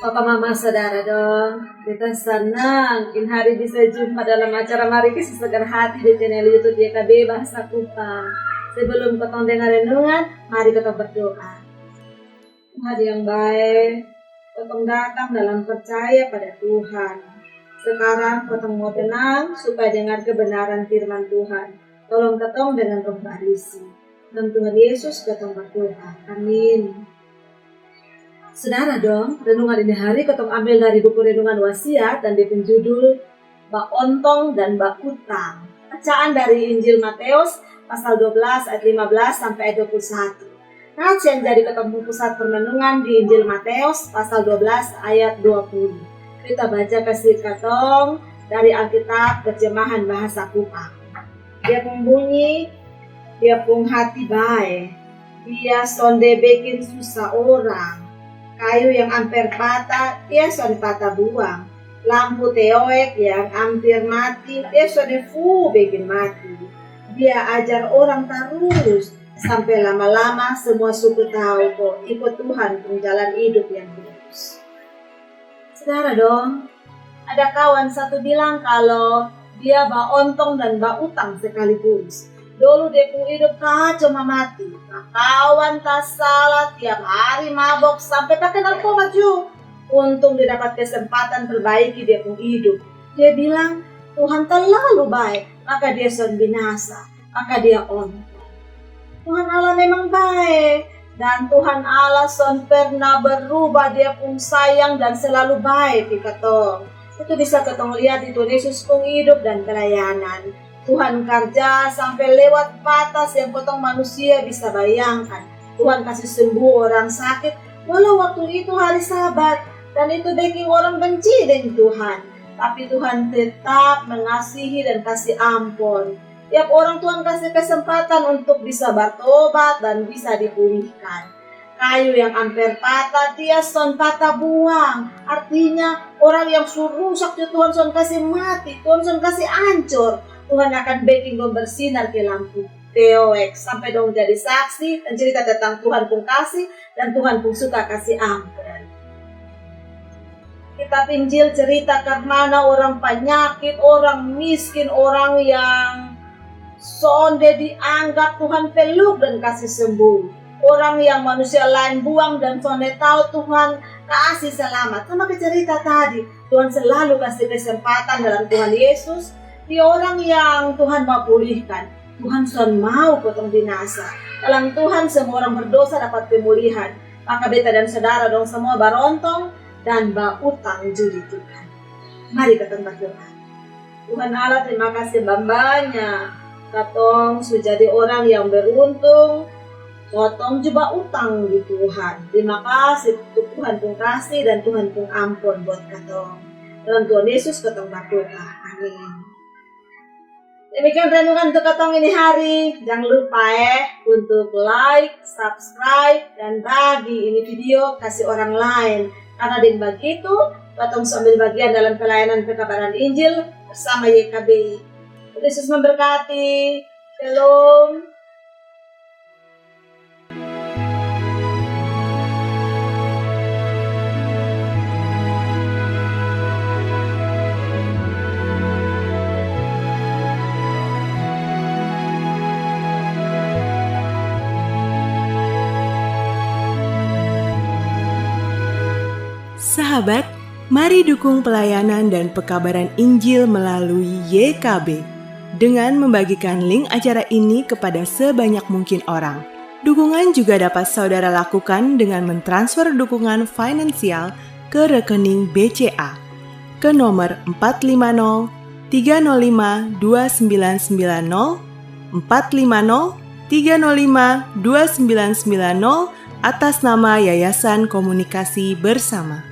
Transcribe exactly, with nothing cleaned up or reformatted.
Papa, mama, saudara dong, beta sanang ini hari bisa jumpa dalam acara Mari Kasi Segar Hati di channel YouTube Y K B Bahasa Kupang. Sebelum kotong dengar renungan, mari kotong berdoa. Tuhan yang baik, kotong datang dalam percaya pada Tuhan. Sekarang kotong mau tenang supaya dengar kebenaran firman Tuhan. Tolong kotong dengan Roh Barisi. Dalam Tuhan Yesus kotong berdoa. Amin. Saudara dong, renungan ini hari kotong ambil dari buku renungan Wasiat dan dia pung judul Baontong dan Bautang. Bacaan dari Injil Matius pasal dua belas ayat lima belas sampai ayat dua puluh satu. Nats yang jadi kotong pung pusat permenungan di Injil Matius pasal dua belas ayat dua puluh. Kita baca kasi kotong dari Alkitab terjemahan bahasa Kupang. Dia pung bunyi, dia pung hati bae. Dia sonde bekin susa orang. Kayu yang amper pata, dia sonde pata buang. Lampu teoek yang ampir mati, dia sonde fu bekin mati. Dia ajar orang tarus sampe lama-lama semua suku tau ko iko Tuhan pung jalan idup yang lurus. Saudara dong, ada kawan satu bilang kalo dia baontong dan bautang sekaligus. Dolu dia pung idup kaco mamati. Bakawan tasala, tiap hari mabok sampe pake narkoba ju. Untung dia dapat kesempatan perbaiki dia pung idup. Dia bilang, Tuhan talalu bae, maka dia son binasa, maka dia ontong. Tuhan Allah memang bae, dan Tuhan Allah son pernah berubah dia pung sayang dan selalu bae pi katong. Itu bisa katong liat di Tuhan Yesus pung idup dan pelayanan. Tuhan karja sampe lewat batas yang kotong manusia bisa bayangkan. Tuhan kasi sembuh orang sakit, walau waktu itu hari Sabat, dan itu bekin orang benci deng Tuhan. Tapi Tuhan tetap mengasihi dan kasi ampon. Tiap orang Tuhan kasi kesempatan untuk bisa bertobat dan bisa dipulihkan. Kayu yang amper pata, dia son pata buang. Artinya, orang yang su rusak ju Tuhan son kasi mati, Tuhan son kasi ancor. Tuhan akan bekin dong bersinar ke lampu teoek sampe dong jadi saksi dan cerita tentang Tuhan pung kasi dan Tuhan pung suka kasi ampon. Kitab Injil cerita karmana orang panyakit, orang miskin, orang yang sonde dianggap Tuhan peluk dan kasi sembuh. Orang yang manusia laen buang dan sonde tau Tuhan kasi selamat. Sama ke cerita tadi, Tuhan selalu kasi kesempatan dalam Tuhan Yesus. Di orang yang Tuhan mau pulihkan, Tuhan son mau kotong binasa. Dalam Tuhan semua orang berdosa dapat pemulihan. Maka beta dan saudara dong semua barontong dan bautang ju di Tuhan. Mari katong berdoa. Tuhan Allah, terima kasih bambanya. Katong su jadi orang yang beruntung. Kotong ju bautang di Tuhan. Terima kasih untuk Tuhan pung kasih dan Tuhan pung ampon buat katong. Dalam Tuhan Yesus katong berdoa. Amin. Demikian renungan untuk katong ini hari. Jangan lupa eh untuk like, subscribe, dan bagi ini video kasi orang laen. Karna deng bagitu katong su ambil bagian dalam pelayanan pekabaran Injil bersama Y K B I. Tuhan Yesus memberkati. Shalom. Sahabat, mari dukung pelayanan dan pekabaran Injil melalui Y K B dengan membagikan link acara ini kepada sebanyak mungkin orang. Dukungan juga dapat saudara lakukan dengan mentransfer dukungan finansial ke rekening B C A ke nomor empat lima nol tiga nol lima dua sembilan sembilan nol, empat lima nol tiga nol lima dua sembilan sembilan nol, atas nama Yayasan Komunikasi Bersama.